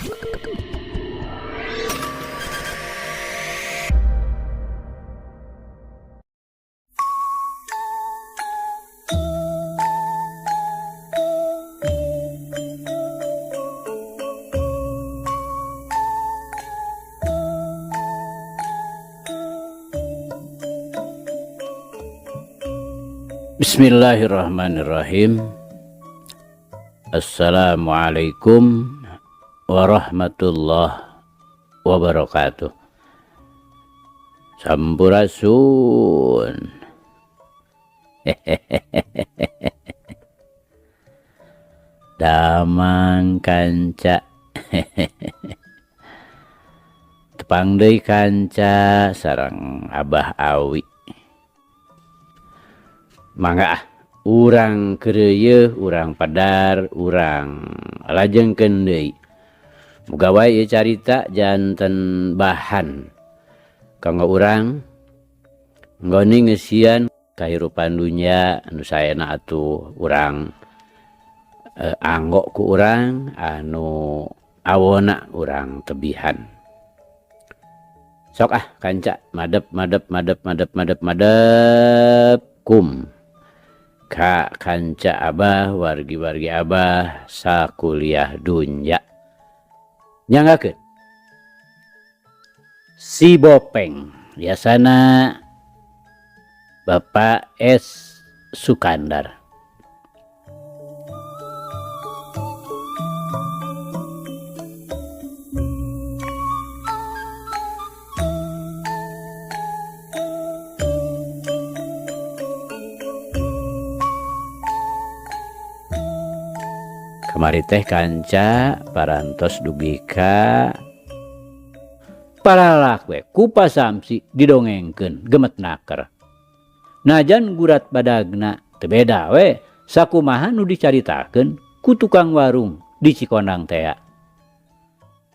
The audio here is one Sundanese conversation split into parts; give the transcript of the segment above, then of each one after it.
Bismillahirrahmanirrahim. Assalamualaikum warahmatullahi wabarakatuh. Sampurasun. Damang kanca. Tepang deui kanca sareng Abah Awi. Mangga ah, urang keureuyeung, urang padar, urang lajengkeun deui. Muga wae ieu carita janten bahan kanggo urang nggoni ngeusian kahirupan dunya anu saena atuh urang anggo ku urang anu awona urang tebihan. Sok ah kanca madep madep madep madep madep madep kum ka kanca abah wargi-wargi abah sakuliah dunya. Nyanggakeun si Bopeng biasana Bapak S Sukandar. Kamari teh kanca parantos dugi ka paralak we ku Pasamsi didongengkeun gemet naker. Najan gurat badagna teu beda we sakumaha nu dicaritakeun ku tukang warung di Cikondang tea.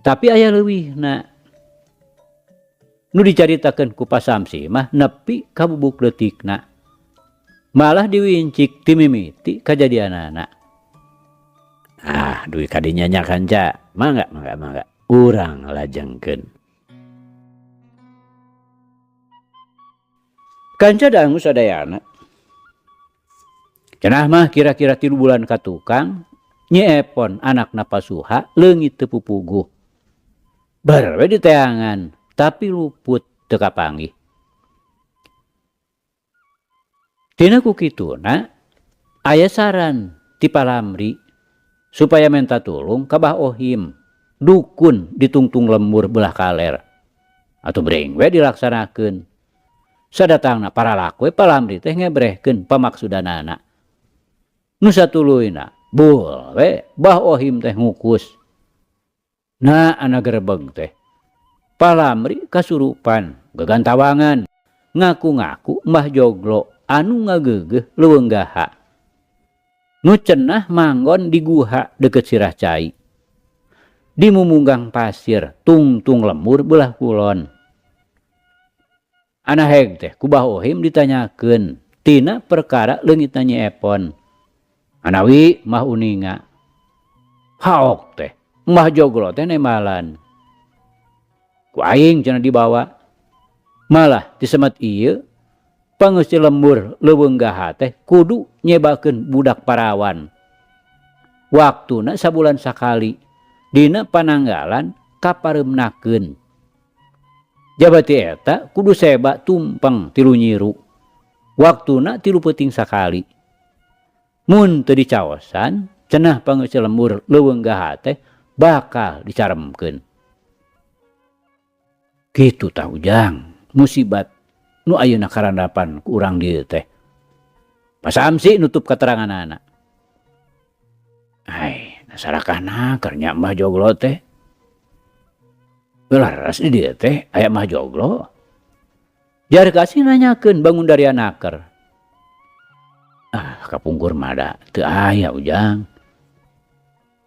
Tapi aya leuwihna. Nu dicaritakeun ku Pasamsi mah nepi ka bubuk leutikna. Malah diwincik ti mimiti kajadianana. Ah, duit kadinya nya kanca. Mangga, mangga, mangga. Urang lajengkeun. Kanca dangu sadayana. Cenah mah kira-kira 3 bulan ka tukang, Nyi Epon anakna Pasuha leungit teu pupuguh. Bar we diteangan, tapi luput teu kapanggih. Tina ku kituna aya saran ti Palamri supaya menta tulung ka Bah Ohim, dukun ditungtung lembur belah kaler. Atuh breng we dilaksanakeun. Sadatangna paralak we Palamri teh ngebrehkeun pamaksudanana. Nu satuluyna bul we Bah Ohim teh ngukus. Nah ana gerebeg teh. Palamri kasurupan gagantawangan ngaku-ngaku Mbah Joglo anu ngageugeuh leuweung gaha. Nu cenah manggon di guha deket sirah cai. Di mumunggang pasir tungtung lemur belah kulon. Ana heg teh ku Bah Ohim ditanyakeun tina perkara leungitna Nyi Epon. Anawi mah uninga. Haok teh Mbah Joglo teh nembalan. Ku aing cenah dibawa. Malah disemet ieu pangeus lembur leuweung gaha teh kudu nyebakeun budak parawan. Waktuna sabulan sakali dina pananggalan kapareumnakeun. Jabati eta kudu seba tumpeng 3 nyiru. Waktuna 3 peuting sakali. Mun teu dicaosan cenah pangeus lembur leuweung gaha teh bakal dicaremkeun. Kitu tah Ujang, musibat nu ayeuna karandapan ku urang dieu teh. Pasamsi nutup kateranganana. Ai, nasarakahna keur nya Mbah Joglo teh. Leres di dieu teh aya Mbah Joglo. Jar kasih nanyakeun bangun dari anaker. Ah, kapungkur mah da teu aya Ujang.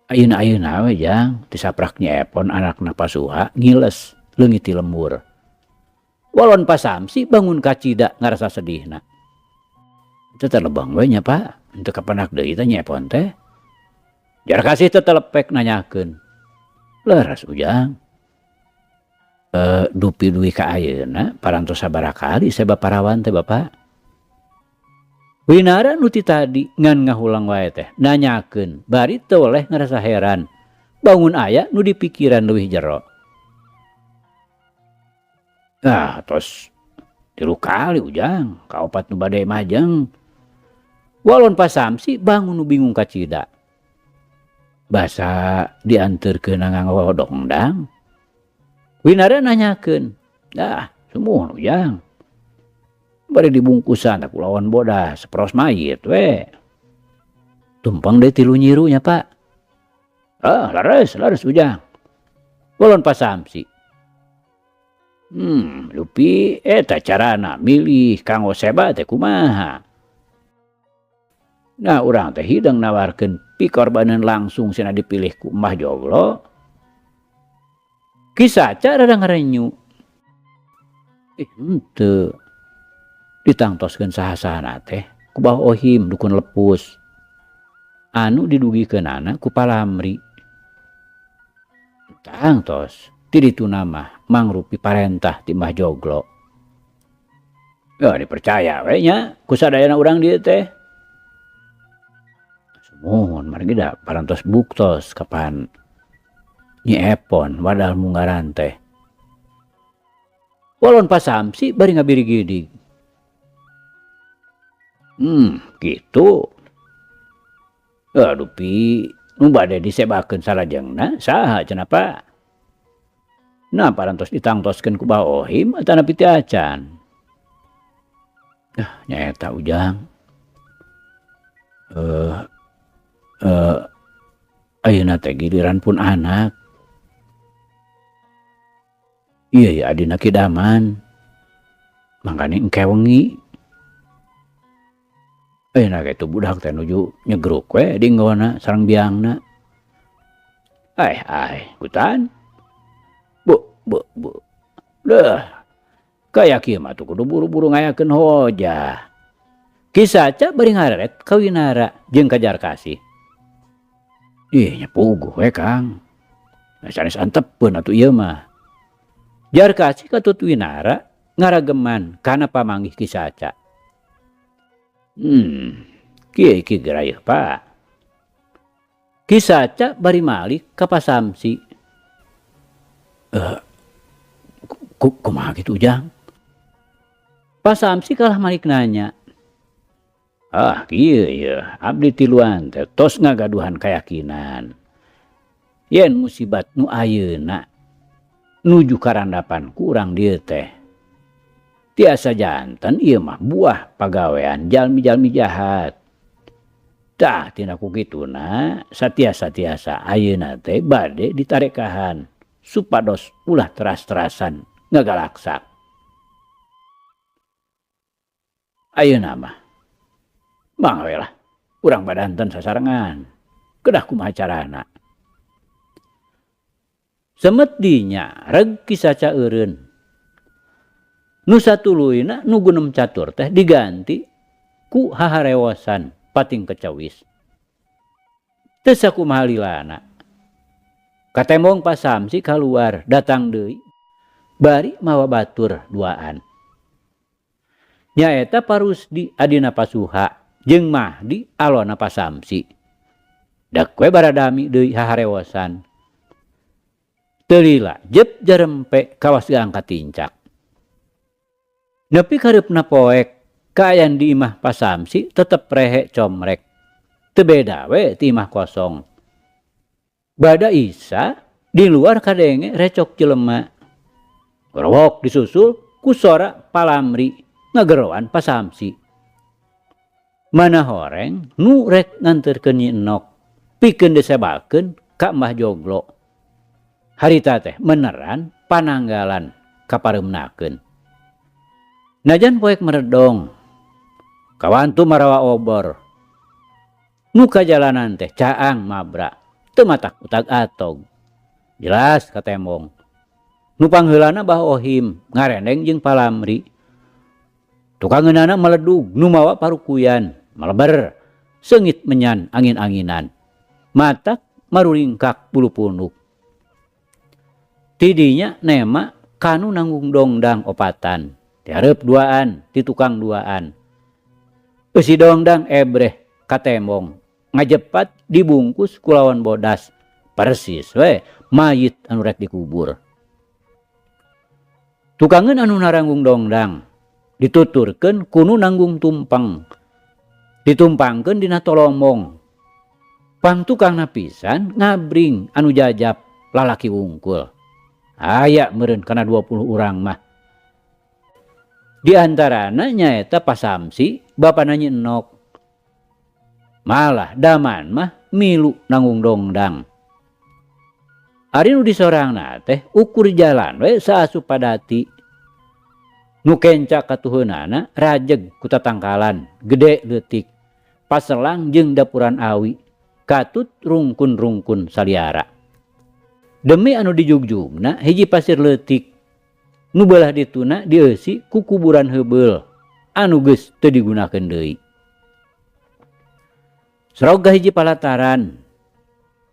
Ayeuna-ayeuna we Jang, teu saprak Nyi Epon anakna Pasuha ngiles leungit ti lembur. Walon Pasamsi bangun kacida ngarasa sedihna. Teu telebang we nya Pak, henteu kapanak deui teh Nyi Epon teh. Jar kasih teu telepek nanyakeun. Leres Ujang. Dupi dugi ka ayeuna parantos sabaraha kali seba parawan teh Bapak? Winara nu ti tadi ngan ngahulang wae teh nanyakeun bari teu weleh ngarasa heran bangun aya nu dipikiran leuwih jero. Ah tos 3 kali Ujang kaopat nu bade majeng. Walon Pak Samsi bangun nu bingung kacida. Basa dianterkeun nganggo dongdang. Winara nanyakeun, dah sumuhun Ujang. Bari dibungkusan ku lawan bodas saperos mayit we. Tumpeng deui 3 nyiru nya Pak. Ah leres leres Ujang. Walon Pak Samsi. Lupi eta carana milih kanggo seba teh kumaha. Nah urang teh hidang nawarkeun pikorbanan langsung sina dipilih ku Mbah Joglo. Ki Saca rada ngarenyu. Henteu. Ditangtoskeun saha-sahana teh ku Bah Ohim dukun lepus. Anu didugikeunana ku Palamri. Tangtos ti dituna mah mangrupi parentah ti Mbah Joglo. Ya dipercaya we nya ku sadayana urang dieu teh. Sumuhun margi da parantos buktos kapan Nyi Epon wadal munggaran teh. Walon Pak Samsi bari ngabirigidig. Gitu. Aduh pi, nu bade disebakeun salajengna saha cenah Pak? Nah parantos ditangtoskeun ku Bah Ohim atanapi teu acan. Ah, nyaeta Ujang. Ayeuna teh giliran pun anak. Iya ya adina Ki Daman. Mangkane engke wengi. Ayeuna ge tuh budak teh nuju nyegruk we dinggona sareng biangna. Ai ai kutan. Bu bu bu. Deuh. Kaya kieu mah tuh kudu buru-buru ngayakeun hojah. Ki Saca bari ngareret ka Winara jeung ka Jarkasih. Ih nya puguh we Kang. Sanes antepeun atuh ieu mah. Jarkasih katut Winara ngarageman kana pamanggih Ki Saca. Kieu iki gerayeuh Pak. Ki Saca bari malik ka Pak Samsi. Kumaha kitu Ujang? Pak Samsi kalah malik nanya. Ah kieu ieu abdi tiluan teh tos ngagaduhan kayakinan. Yen musibat nu ayeuna nuju karandapan ku urang dieu teh. Tiasa janten ieu mah buah pagawean jalmi-jalmi jahat. Tah tina ku kituna satiasa-tiasa ayeuna teh bade ditarekahan supados ulah teras-terasan ngagalaksak. Ayeuna mah mangga we lah urang badanten sasarengan kedah kumaha carana. Semet dinya reg Ki Saca eureun. Nu satuluyna nu gunem catur teh diganti ku haharewosan pating kecewis. Teu sakumaha lilana. Katembong Pak Samsi kaluar datang deui bari mawa batur duaan. Nyaeta Parusdi adina Pasuha jeung Mahdi alona Pak Samsi. Dak we baradami deui haharewosan. Teu lila jep jarempe kawas gaang katincak. Nepi kareupna poek kaayaan di imah Pak Samsi tetep rehe comrek. Teu beda we ti imah kosong. Bada Isa di luar kadenge recok jelema. Gorowok disusul ku sora Palamri ngageroan Pak Samsi. Mana horeng nu rek nganterkeun Nyi Enok pikeun disebalkeun ka Mbah Joglo. Harita teh meneran pananggalan kapareumnakeun. Najan poek meredong, kawantu marawa obor. Nu kajalanan teh caang mabra, teu matak utag atog. Jelas katembong. Nu pangheulana Bah Ohim ngarendeng jeung Palamri. Tukangeunana meledug nu mawa parukuyan, maleber, seungit menyan angin-anginan. Matak maruringkak bulu punuk. Ti dinya nema kanu nanggung dongdang opatan, ti hareup duaan, ti tukang duaan. Eusi dongdang ebreh ka tembong, ngajepat dibungkus ku lawan bodas, persis we mayit anu rek dikubur. Tukangeun anu naranggung dongdang, dituturkeun ku nu nanggung tumpeng, ditumpangkeun dina tolombong. Pangtukangna pisan ngabring anu jajap lalaki wungkul. Aya meureun kana 20 urang mah. Di antarana nyaeta Pak Samsi, bapana Nyi Enok. Malah Daman mah milu nanggung dongdang. Ari nu disorangna teh ukur jalan we saasup padati. Nu kenca katuheunana rajeg ku tatangkalan gede leutik, paselang jeung dapuran awi, katut rungkun-rungkun saliara. Demi anu dijugjugna hiji pasir leutik, nu beulah dituna dieusi ku kuburan heubeul anu geus teu digunakeun deui. Srog ka hiji palataran,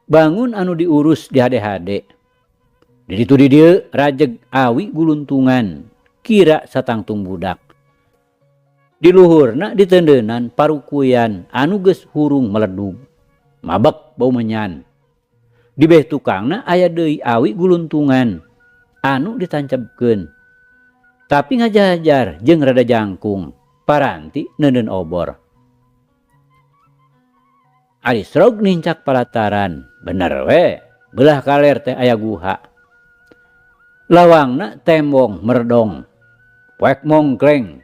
bangun anu diurus di hade-hade. Di ditu di dieu rajeg awi guluntungan, kira satangtung budak. Di luhurna diteundeunan parukuyan anu geus hurung meledug, mabek bau menyan. Di beh tukangna aya deui awi guluntungan anu ditancebkeun. Tapi ngajajar jeung rada jangkung, paranti neundeun obor. Ari srog nincak palataran, bener we, beulah kaler teh aya guha. Lawangna tembong merdong, poek mongkleng,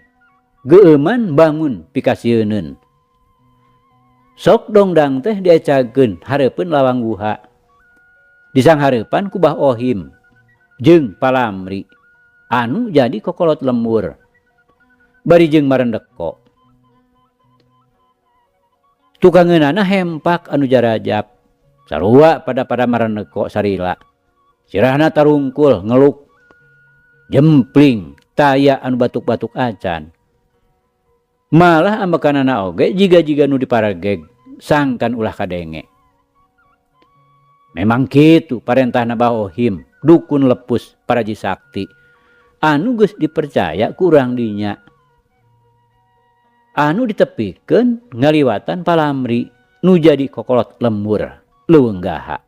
geueuman bangun pikasieuneun. Sok dongdang teh diecagkeun hareupeun lawang guha. Disanghareupan ku Bah Ohim jeung Palamri anu jadi kokolot lembur bari jeung marendeko. Tukangeunana hempak anu jarajap sarua pada-pada marendeko sarila. Sirahna tarungkul ngeluk jempling taya anu batuk-batuk acan. Malah ambekanana oge jiga-jiga nu diparegeg sangkan ulah kadenge. Memang kitu parentahna Bah Ohim, dukun lepus paraji sakti anu geus dipercaya ku urang dinya. Anu ditepikeun ngaliwatan Palamri nu jadi kokolot lembur leuweung gaha.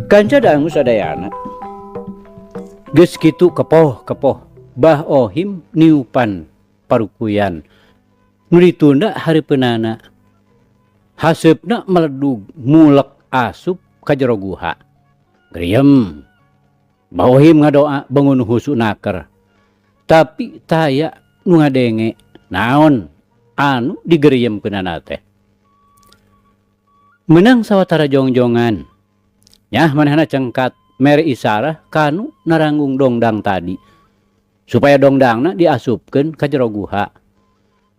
Kanca dangu sadayana geus kitu kepoh-kepoh Bah Ohim niupan parukuyan nu ditunda hareupeunana. Haseupna meledug mulek asup ka jero guha. Griem Bah Ohim ngadoa bangun husu naker. Tapi taya nu ngadenge naon anu digeriyemkeunana teh. Meunang sawatara jongjongan. Nyah manehna cengkat mere isarah kanu naranggung dongdang tadi supaya dongdangna diasupkeun ka jero guha.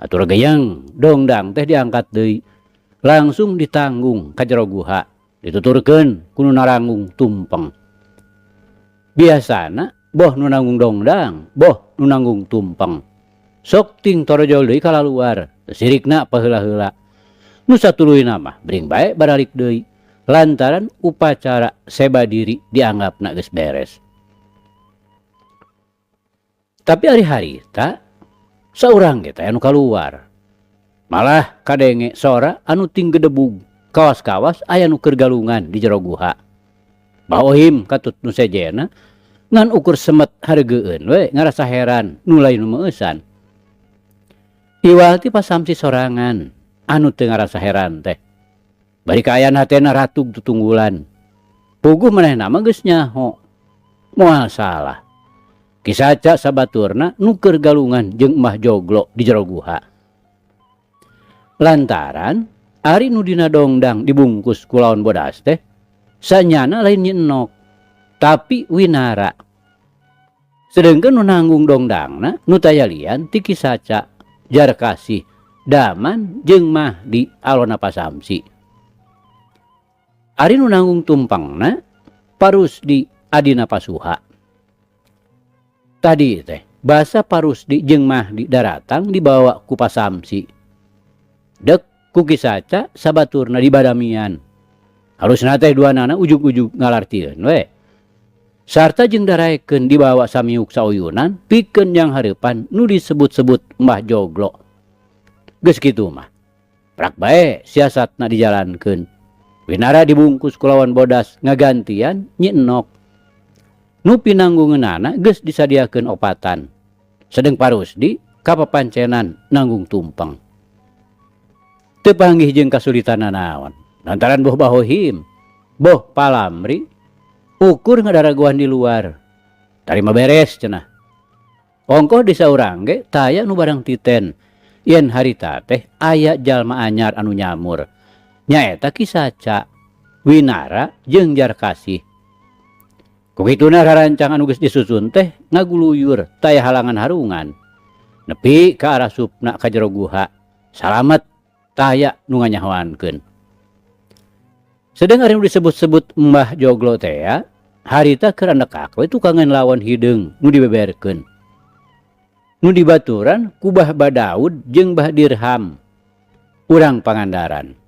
Atur geyeng dongdang teh diangkat deui langsung ditanggung ka jero guha dituturkeun ku nu naranggung tumpeng. Biasana boh nu nanggung dongdang boh nu nanggung tumpeng. Sok ting torojol deui kalaluar sirikna paheula-heula. Nu satuluyna mah bring bae baralik deui. Lantaran upacara seba diri dianggapna geus beres. Tapi ari harita saurang ge teh anu kaluar. Malah kadenge sora anu ting gedebug, kawas-kawas aya nu keur galungan di jero guha. Bah Ohim katut nu sejena ngan ukur semet hareugeun we ngarasa heran nu lain nu meueusan. Iwal ti pasamsi sorangan anu teu ngarasa heran teh. Bari kaayaan hatena ratug tutunggulan. Puguh manehna mah geus nyaho. Moal salah. Kisaca sabaturna nu keur galungan jeung Mbah Joglo di jero guha. Lantaran ari nu dina dongdang dibungkus ku laon bodas teh sanyana lain Nyi Enok tapi Winara. Sedengkeun nu nanggung dongdangna nu taya lian ti Ki Saca, Jarkasih, Daman jeung Mahdi alona Pasamsi. Ari nu nanggung tumpengna Parusdi adina Pasuha. Tadi teh basa Parusdi jeung Mahdi daratang dibawa ku Pasamsi. Dek ku Ki Saca sabaturna dibadamian. Harusna teh duanana ujug-ujug ngalartieun we. Sarta jeung daraekeun dibawa samiuk sauyunan pikeun yang hareupan nu disebut-sebut Mbah Joglo. Geus kitu mah. Prak bae siasatna dijalankeun. Winara dibungkus ku lawan bodas ngagantian Nyi Enok. Nu pinanggungeunana geus disadiakeun opatan. Sedeng Parusdi kapapancenan nanggung tumpeng. Teu panggih jeung kasulitan nanaon. Lantaran boh Bahohim, boh Palamri, ukur ngadaraguan di luar. Tarima beres cenah. Ongkoh di saurang ge taya nu barang titen. Yen harita teh aya jalma anyar anu nyamur. Nyaeta Ki Saca, Winara jeung Jarkasih. Kukituna rarancang anu geus disusun teh ngaguluyur taya halangan harungan. Nepi ka arah supna ka jero guha. Salamet taya nu nganyahoankeun. Sedeng ari nu disebut-sebut Mbah Joglo teh ya, harita keur andekak we tukangan lawan hideung nu dibeberkeun. Nu dibaturan ku Bah Badaud jeung Bah Dirham, urang Pangandaran.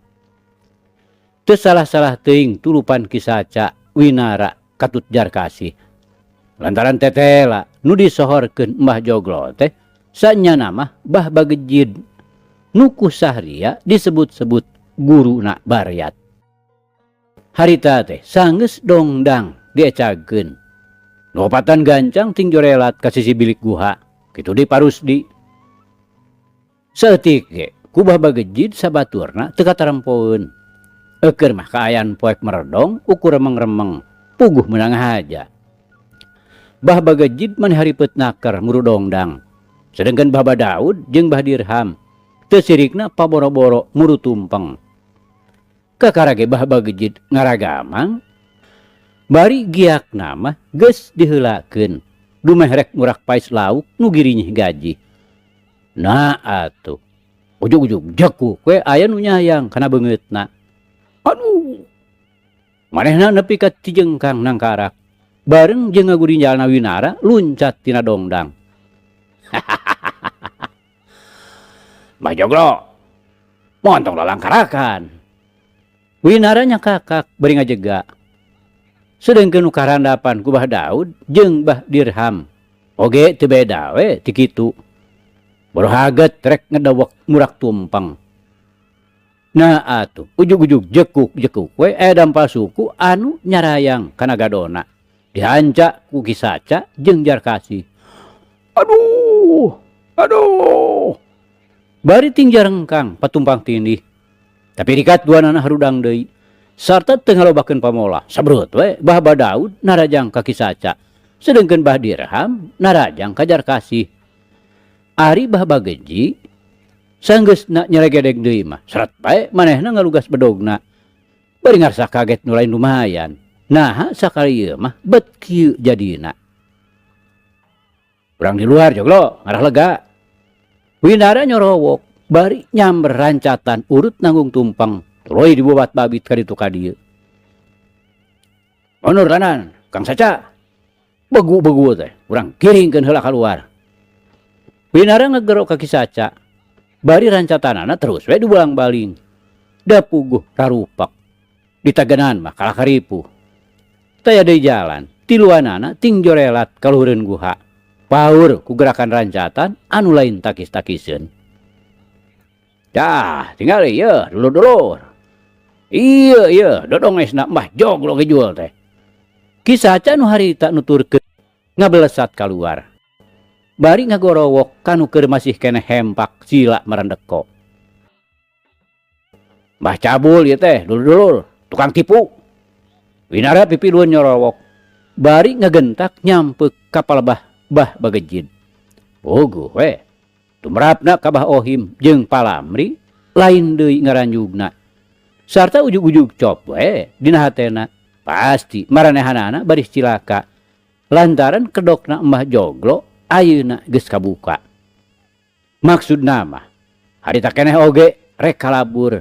Teu salah-salah teuing tulupan Ki Saca, Winara, katut Jarkasih. Lantaran tetela nu disohorkeun Mbah Joglo teh sanyana mah Bah Bagejid. Nu ku sahria disebut-sebut guruna Baryat. Harita teh sanggeus dongdang diecagkeun. Nu opatan gancang ting jorelat ka sisi bilik guha. Kitu deui Parusdi. Saeutik ge ku Bah Bagejid sabaturna teu katarempoeun. Eukeur mah kaayaan poek meredong ukur remeng-remeng puguh meunang haja. Bah Bagejid mah haripet naker muru dongdang. Sedengkeun Bah Badaud jeung Bah Dirham teu sirikna paboro-boro muru tumpeng. Kakara ge Bah Bagejid ngaragamang bari giakna mah geus diheulakeun dumeh rek ngurak pais lauk nu girinyih gaji. Nah atuh ujug-ujug jekuk we aya nu nyayang kana beungeutna. Aduh, manehna nepi ka cijengkang nangkarak bareng jeung ngagurinjalna Winara luncat tina dongdang. Mbah Joglo montong lalangkarakan. Winara nyakakak bari ngajega. Sedengkeun nu karandapan ku Bah Daud jeung Bah Dirham oge teu beda we ti kitu. Boro haget rek ngedewek murak tumpeng. Nah atuh ujug-ujug jekuk-jekuk we aya dampal suku anu nyarayang kana gadona. Dihanca ku Ki Saca jeung Jarkasih. Aduh, aduh. Bari ting jarengkang patumpang tindih. Tapi rikat duanana harudang deui. Sarta teu ngalobakeun pamolah. Sabrut we Bah Badaud narajang ka Ki Saca. Sedengkeun Bah Dirham narajang ka Jarkasih. Ari Bah Bageji sanggeusna nyeregedeg deui mah seret bae manehna ngalugas bedogna. Bari ngarsa kaget nu lain lumayan. Naha sakali ieu mah bet kieu jadina. Urang di luar Joglo ngarah lega. Winara nyorowok bari nyamber rancatan urut nanggung tumpeng tuluy dibobat babit ka ditu ka dieu. Mundur kanan Kang Saca. Begu-begu teh urang kiringkeun heula kaluar. Winara ngegero ka Ki Saca. Bari rancatanana terus we dibulang-baling. Da puguh rarupak. Ditagenan mah kalah karipuh. Taya deui jalan, tiluanana ting jorelat ka luhureun guha. Paur ku gerakan rancatan anu lain takis-takiseun. Dah, tinggal ieu dulur-dulur. Ieu ieu dodongesna Mbah Joglo ge jual teh. Ki Saca nu harita nuturkeun ngabelesat kaluar. Bari ngagorowok kanu keur masih keneh hempak sila merendeko. Mbah Cabul ieu teh dulur-dulur, tukang tipu. Winara pipilueun nyorowok. Bari ngagentak nyampek ka palebah Bah Bagejid. Puguh we. Tumrapna ka Bah Ohim jeung Palamri Lain deui ngaranjugna. Sarta ujug-ujug cop we dina hatena. Pasti maranehanana baris cilaka. Lantaran kedokna Mbah Joglo ayeuna geus kabuka. Maksudna mah harita keneh oge rek kalabur.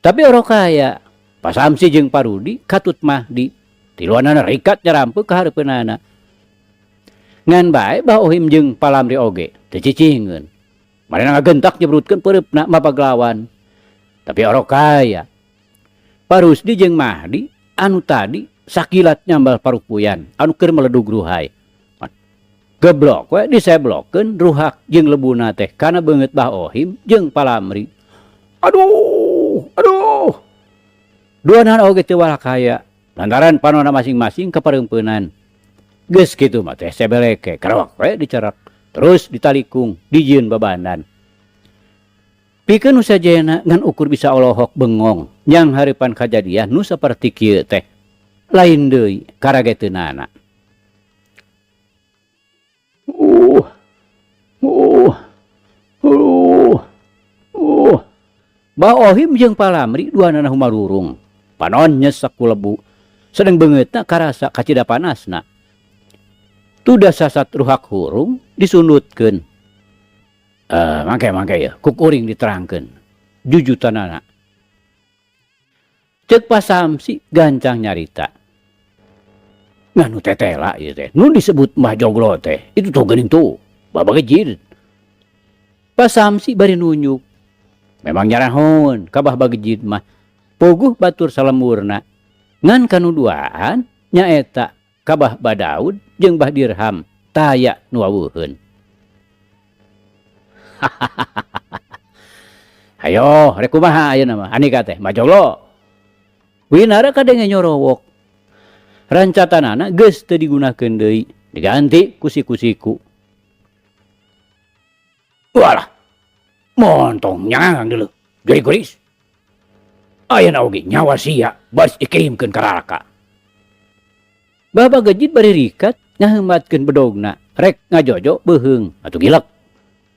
Tapi orok kaya Pak Samsi jeung Pak Rudi katut Mahdi tiluanana rikat nyarampeu ka hareupeunana. Ngan bae Bah Ohim jeung Palamri oge teu cicingeun. Marena ngagentak nyebrutkeun peureupna mapaglawan. Tapi orok kaya Pak Rusdi jeung Mahdi anu tadi sakilat nyambal parupuyan anu keur meledug ruhai. Geblok we diseblokeun ruhak jeung lebuna teh kana beungeut Bah Ohim jeung Palamri. Aduh, aduh. Duanana oge teu walakaya lantaran panona masing-masing kapareumpeunnan. Geus kitu mah teh sebeleke karawak we dicerak terus ditalikung dijieun babanan. Pikeun nu sajena ngan ukur bisa olohok bengong nyang hareupan kajadian nu saperti kieu teh. Lain deui karageteunana. Bah Ohim jeung Palamri duanana humarurung. Panon nyesek ku lebu. Sedeng beungeutna karasa kacida panasna. Tudah sasat ruhak hurung disundutkeun. Mangke-mangke ya, ku kuring diterangkeun. Jujutanana. Ceuk Pak Samsi gancang nyarita. Nganu tetela ieu teh, nu disebut Mbah Joglo teh, itu tuh geuning tuh, Babagejid. Pak Samsi bari nunjuk. Memang nyarahon ka Bah Bagejid mah. Puguh batur salemburna. Ngan kanu duaan nyaeta ka Bah Badaud jeung Bah Dirham taya nu wawuheun. Hayo, rek kumaha ayeuna mah Andika teh Mbah Joglo. Winara kadenge nyorowok. Rancatanana geus teu digunakeun deui, diganti ku siku-siku. Walah, montong nyangang deuleu, jadi geris. Ayeuna oge nyawa sia baris dikirimkeun ka raraka. Bah Bagejid bari rikat ngaheumatkeun bedogna, rek ngajojo beuheung atuh gilek.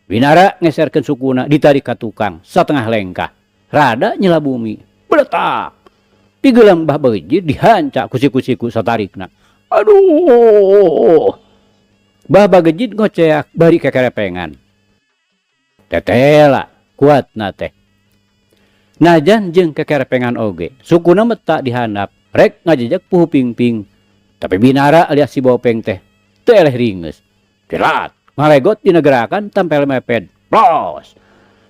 Winara ngeserkeun sukuna ditarik ka tukang satengah lengkah. Rada nyela bumi, beletak. Pigelang Bah Bagejid dihanca ku siku-siku satarikna. Aduh. Bah Bagejid ngoceak bari kekerepengan. Tetela kuatna teh. Najan jeung kekerepengan oge, sukuna meta dihandap, rek ngajejek puhu pingping. Tapi Binara alias si Bopeng teh teu eleh ringeus. Jelat, ngalegot dina gerakan tampel meped. Plos.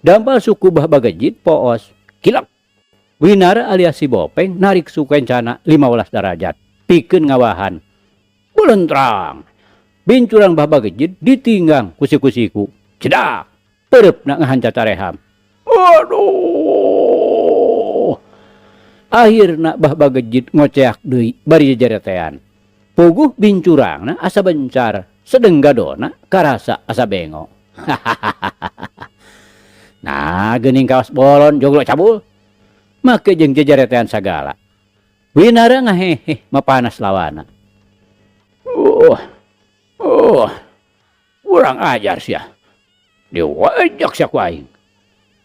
Dampal suku Bah Bagejid poos. Kilek. Winara alias si Bopeng narik suku kencana 15 derajat. Pikeun ngawahan. Belentrang. Bincurang Bah Bagejid ditinggang ku siku-siku. Cedak. Peureupna ngahanca tareham. Aduh. Akhirna Bah Bagejid ngoceak deui bari jejeretean. Puguh bincurangna asa bencar, sedeng gadona karasa asa bengo. Nah, geuning kawas bolon joglo cabul. Make jeung jejeretean sagala. Winara ngaheheh mapanas lawana. Kurang ajar sia. Diwajak sia ku aing.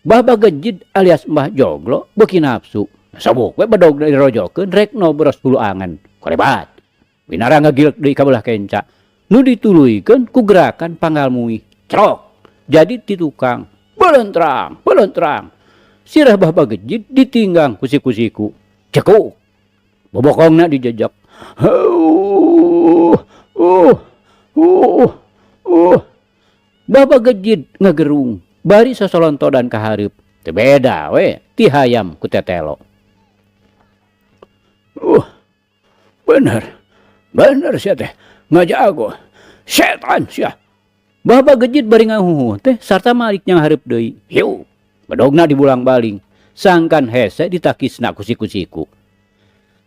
Bah Bagejid alias Mbah Joglo beuki nafsu. Sabuk we bedog dirojokeun rek nobros bulu angan. Korebat. Winara ngagilek deui ka belah kenca. Nu dituluykeun ku gerakan panggal muih. Crok. Jadi ti tukang. Belentrang, belentrang. Sirah Bah Bagejid ditinggang ku siku-siku. Cekuk. Bobokongna dijejak. Bah Bagejid ngagerung. Bari sosolontodan ka hareup. Teu beda we ti hayam ku tetelo. Bener. Bener sia teh. Ngajago. Setan sia. Bah Bagejid bari ngahuhuh teh sarta malik nyang hareup deui. Hiu. Bedogna dibulang-baling. Sangkan hese ditakisna ku siku-siku.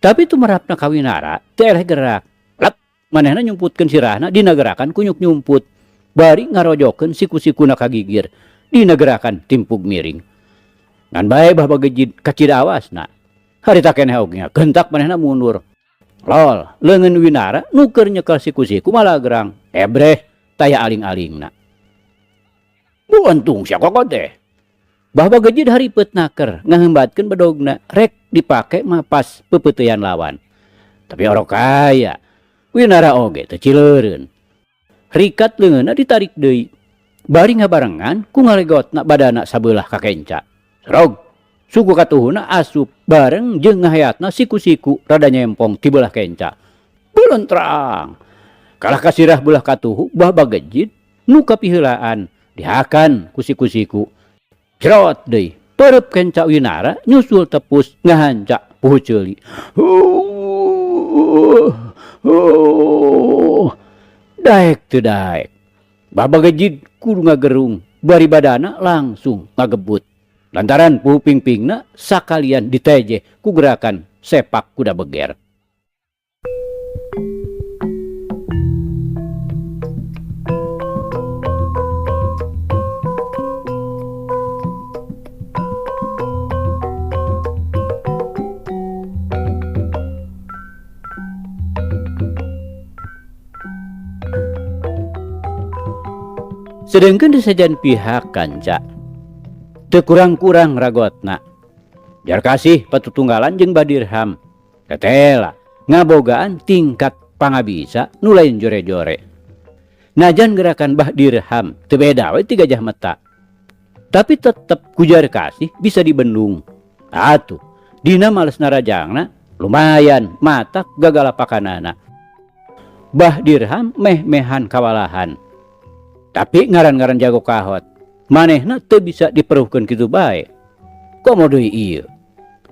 Tapi tumerapna ka Winara teu eleh gerak. Lep, manehna nyumputkeun sirahna dina gerakan kunyuk nyumput. Bari ngarojokeun siku-sikuna ka gigir dina gerakan timpug miring. Ngan bae Bah Bagejid kacida awasna. Harita keneh oge gentak manehna mundur. Lol, leungeun Winara nu keur nyekel siku-siku malagrang. Ebreh taya aling-alingna. Buntung sia kokot teh. Bah Bagejid haripet naker ngaheumbatkeun bedogna rek dipake mapas pepeuteyan lawan. Tapi orok kaya Winara oge teu cileureun. Rikat leungeunna ditarik deui. Bari ngabarengan ku ngalegotna badana sabelah ka kenca. Serog suku katuhuna asup bareng jeung ngahayatna siku-siku rada nyempong ti belah kenca. Belentrang. Kalah kasirah belah katuhu Bah Bagejid nu kapiheulaan dihakan ku siku-siku. Jerot deui. Perep kenca Winara nyusul tepus ngahanca puhu ceuli. Daek teu daek. Bah Bagejid kudu ngagerung bari badana langsung ngagebut. Lantaran puhu pingpingna sakalian ditejeh ku gerakan sepak kuda beger. Sedangkan di sajan pihak kanca teu kurang-kurang ragotna. Jarkasih patutunggalan jeung Badirham. Tetela ngabogaan tingkat pangabisa nu lain jore-jore. Najan gerakan Bah Dirham teu beda we ti Gajah Meta. Tapi tetep ku Jarkasih bisa dibendung. Atuh dina males narajangna lumayan matak gagalapakanana. Bah Dirham meh-mehan kawalahan. Tapi ngaran-ngaran jago kahot, manehna teu bisa diperuhkeun kitu bae. Komo deui ieu?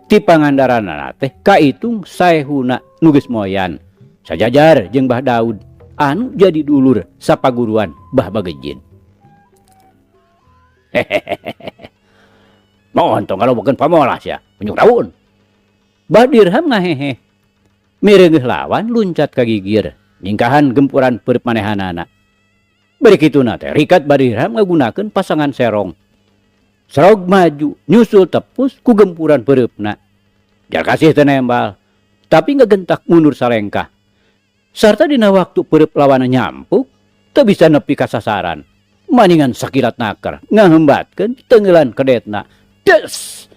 Ti pangandaranana teh kaitung saehuna nu geus moyan. Sajajar jeung Bah Daud anu jadi dulur sapaguruan Bah Bagejid. Hehehe. Mohon tong ngalobokeun pamolah sia, penyuk daun. Bah Dirham ngahehe. Mireungeuh lawan luncat ka gigir, nyingkahan gempuran peureut manehanana. Bari kituna teh rikat Bah Dirham ngagunakeun pasangan serong. Serog maju nyusul tepus ku gempuran peureupna. Jarkasih teu nembal, tapi ngagentak mundur salengkah. Sarta dina waktu peureub lawanna nyampuk, teu bisa nepi ka sasaran. Maningan sakilat naker ngahembatkeun tenggelan kedetna. Des!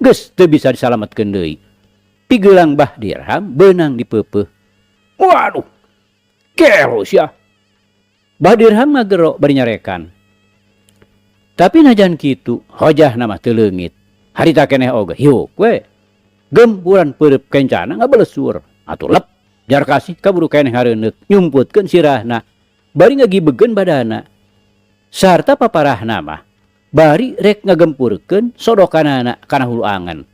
Geus teu bisa disalametkeun deui. Pigelang Bah Dirham beunang dipeupeuh. Waduh. Gelo sia. Bah Dirham ngagero bari nyarekan. Tapi najan kitu, hojahna mah teu leungit. Harita keneh oge hiuk we. Gempuran peureub kencana ngabelesur. Atuh lep, Jarkasih kaburu keneh hareuneuk nyumputkeun sirahna bari ngagibegeun badana. Sarta paparahna mah bari rek ngagempurkeun sodokanana kana hulu angen.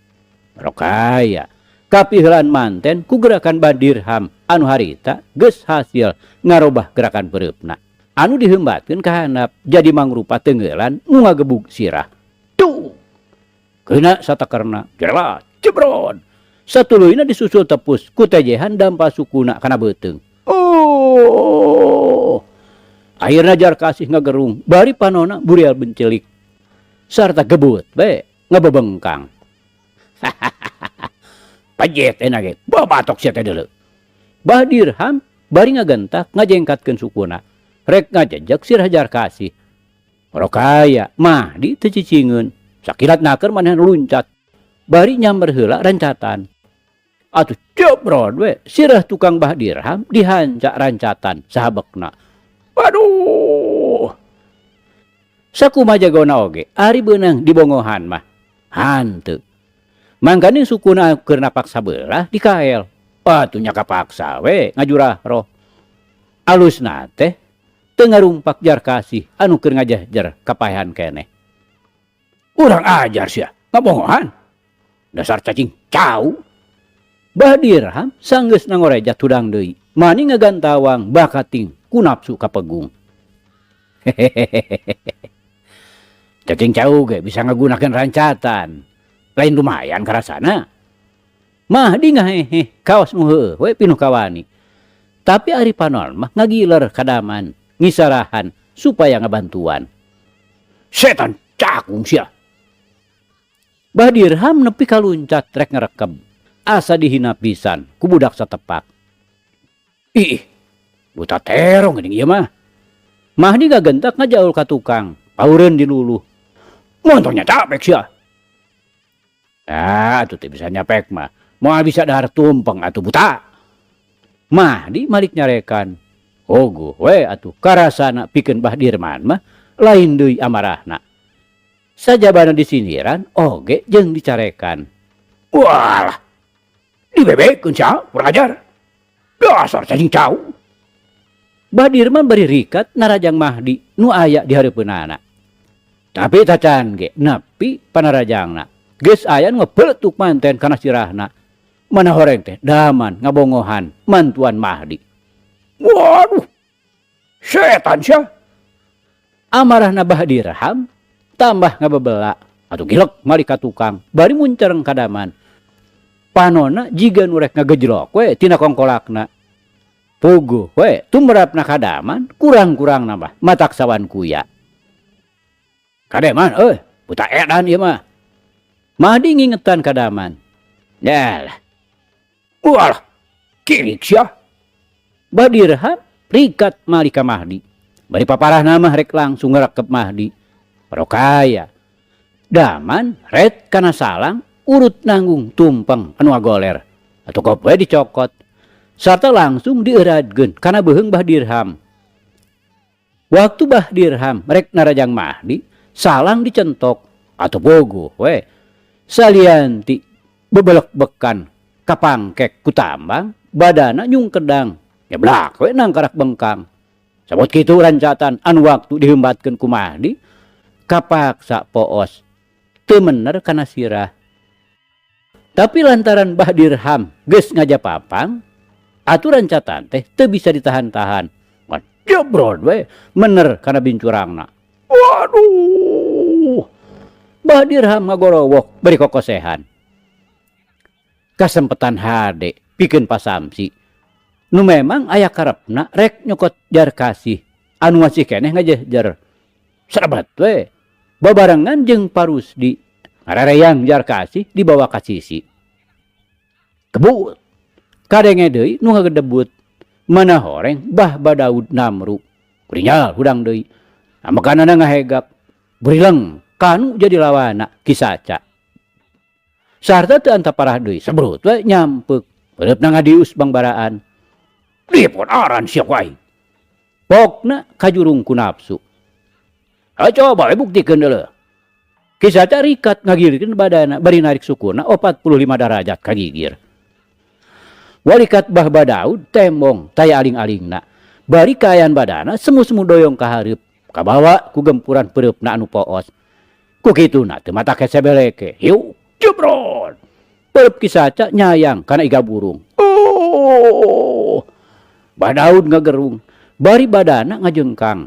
Rokaya kapiheulaan manten ku gerakan Bah Dirham anu harita geus hasil ngarobah gerakan peureupna. Anu diheumbatkeun ka handap jadi mangrupa tenggelan nu ngagebug sirah. Tuh. Keuna satakerna jelat jebrod. Satuluyna disusul tepus ku tejehan dampa sukuna kana beuteung. Oh. Akhirna Jarkasih ngagerung bari panona burial bencelik. Sarta gebut we ngabebengkang. Pajet enak ge, babatok sia teh deuleu. Bah Dirham bari ngagentak ngajengkatkeun sukuna. Rek ngajejek sirah Jarkasih. Rokaya Mahdi teu cicingeun. Sakilat naker manehna luncat. Bari nyamber heula rancatan. Atuh jebrod we sirah tukang Bah Dirham dihancak rancatan sahabekna. Waduh. Sakumaha jagona oge ari beunang dibongohan mah. Hanteu. Mangkane sukuna keur napak sabelah dikael. Atuh nya kapaksa we ngajurah roh. Alusna teh teu ngarumpak Jarkasih anu keur ngajahjer kapaehan keneh. Urang ajar sia, ngabongohan. Dasar cacing cau. Bah Dirham sanggeus nangorejat hudang deui. Mani ngagantawang bakating ku nafsu kapegung. Hehehe. Cacing cau ge bisa ngagunakeun rancatan. Lain lumayan karasana. Mahdi ngahehe kawas nu heueuh we pinuh kawani. Tapi ari panon mah ngagiler kadaman, ngisarahan supaya ngabantuan. Setan cakung sia. Bah Dirham nepi kaluncat rek ngerekeb. Asa dihina pisan ku budak satepak. Ih, buta terong geuning ieu mah. Mahdi ngagentak ngajaul ka tukang, paureun diluluh. Montongnya capek sia. Ah, atuh teu bisa nyapek mah. Moal bisa dahar tumpeng atuh buta. Mahdi malik nyarekan. Oguh we atuh karasana pikeun Bah Dirman mah lain deui amarahna. Sajabana disindiran oge jeung dicarekan. Walah. Dibebekeun sia, kurang ajar. Dasar cacing cau. Bah Dirman bari rikat narajang Mahdi nu aya di hareupeunana. Tapi tacan ge nepi panarajangna. Geus aya nu ngebeletuk manten kana sirahna. Mana horeng teh daman ngabongohan mantuan Mahdi. Waduh. Setan sia. Amarahna Bah Dirham tambah ngabebela. Atuh gilek mari ka tukang bari muncereng ka daman. Panona jiga nu rek ngagejlok we tina kongkolakna. Puguh we tumrapna ka daman kurang-kurang nambah matak sawan kuya. Kademan euy, buta edan ieu mah. Mahdi ngingetan ka daman. Yalah. Walah, kirik sia. Bah Dirham rikat mali ka Mahdi. Bari paparahna mah rek langsung ngerekep Mahdi. Parokaya. Daman ret kana salang urut nanggung tumpeng anu agoler. Atuh kop we dicokot. Sarta langsung dieradkeun kana beuheung Bah Dirham. Waktu Bah Dirham rek narajang Mahdi, salang dicentok atuh bogoh we. Salianti bebelek-bekan kapangkek ku tambang, badana nyungkedang. Nyeblak we nangkarak bengkang. Sabot kitu rancatan anu waktu dihembatkeun ku Mahdi, kapaksa poos teu mener kana sirah. Tapi lantaran Bah Dirham geus ngajapapang, atuh rancatan teh teu bisa ditahan-tahan. Jebrod we mener kana bincurangna. Waduh. Bah Dirham ngagorowok bari kokosehan. Kasempetan hade pikeun pasamsi. Nu memang aya karepna rek nyokot Jarkasih anu masih keneh ngajehjer. Serebat we. Babarengan jeung Parusdi ngarareyang Jarkasih dibawa ka sisi. Kebut. Kadenge deui nu ngagedebut. Mana horeng Bah Badaud Namru. Kurinyal hudang deui. Amekanana ngahegap. Berileng kanu jadi lawana Ki Saca. Sarta teu antaparah deui sebrut we nyampeuk. Beureupna ngadius bangbaraan. Dipon aran sia ku aing. Pokna kajurung ku nafsu. Ha coba we buktikeun deuleu. Ki Saca rikat ngagirikeun badana bari narik sukuna 45 darajat ka gigir. Walikat Bah Badaud tembong taya aling-alingna. Bari kaayaan badana semu-semu doyong ka hareup, kabawa ku gempuran peureupna anu poos. Ku kituna teu mata kesebeleke. Hiu, jebrot. Peureub Ki Saca nyayang kana iga burung. Oh. Bah Daud ngagerung, bari badana ngajengkang.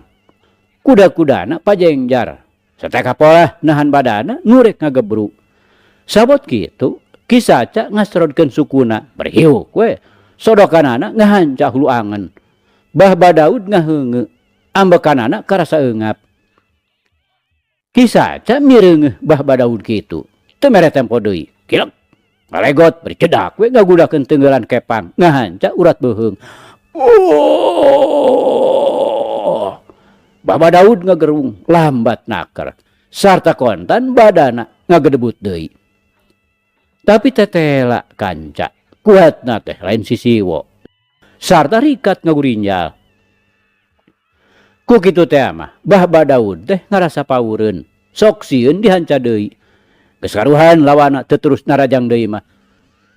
Kuda-kudana pajengjar. Sateka polah nahan badana nurek ngagebru. Sabot kitu Ki Saca ngasrodkeun sukuna, berhiuk we. Sodokanana ngahanca hulu angen. Bah Badaud ngaheungeut, ambekanana karasa eungap. Ki Saca mireungeuh Bah Badaud kitu. Teu mere tempo deui. Kilek. Ngalegot bari cedak we ngagudakeun teunggelan kepang, ngahanca urat beuheung. Oh. Bah Badaud ngagerung lambat naker. Sarta kontan badana ngagedebut deui. Tapi tetela kanca, kuatna teh lain sisiwo. Sarta rikat ngagurinjal. Ku kitu teh mah, Bah Badaud teh ngarasa paureun. Sok sieun dihanca deui. Geus karuhan lawana teu terus narajang deui mah.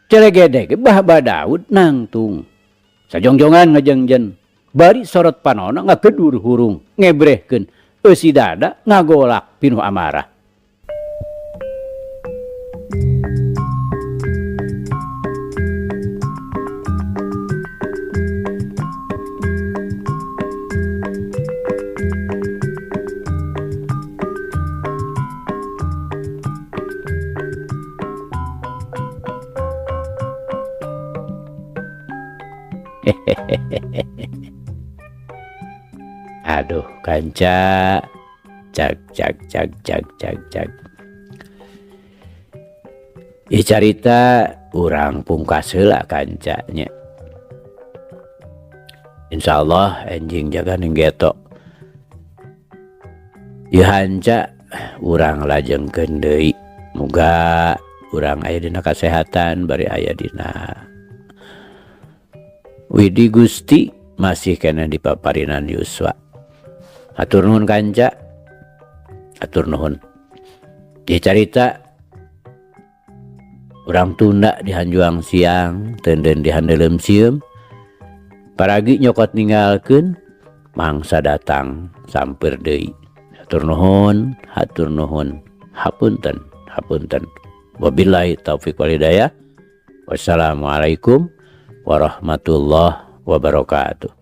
Celegedeg Bah Badaud nangtung. Sajongjongan ngajengjen. Bari sorot panona ngagedur hurung, ngebrehkeun eusi dada ngagolak pinuh amarah. Aduh kanca, cak cak cak cak cak cak. Ieu carita urang pungkas heula kancanya. Insyaallah enjing jaga ning geto. Ieu hanca Urang lajengkeun deui. Muga urang aya dina kasehatan, bari aya dina Widi Gusti, masih keneh di paparinan yuswa. Hatur nuhun kanca, hatur nuhun. Di carita urang tunda di hanjuang siang, tenden di handeuleum sieum, paragi nyokot ninggalkeun, mangsa datang sampeur deui. Hatur nuhun, hatur nuhun, hapunten, hapunten. Wabillahi taufik walhidayah. Wassalamualaikum warahmatullahi wabarakatuh.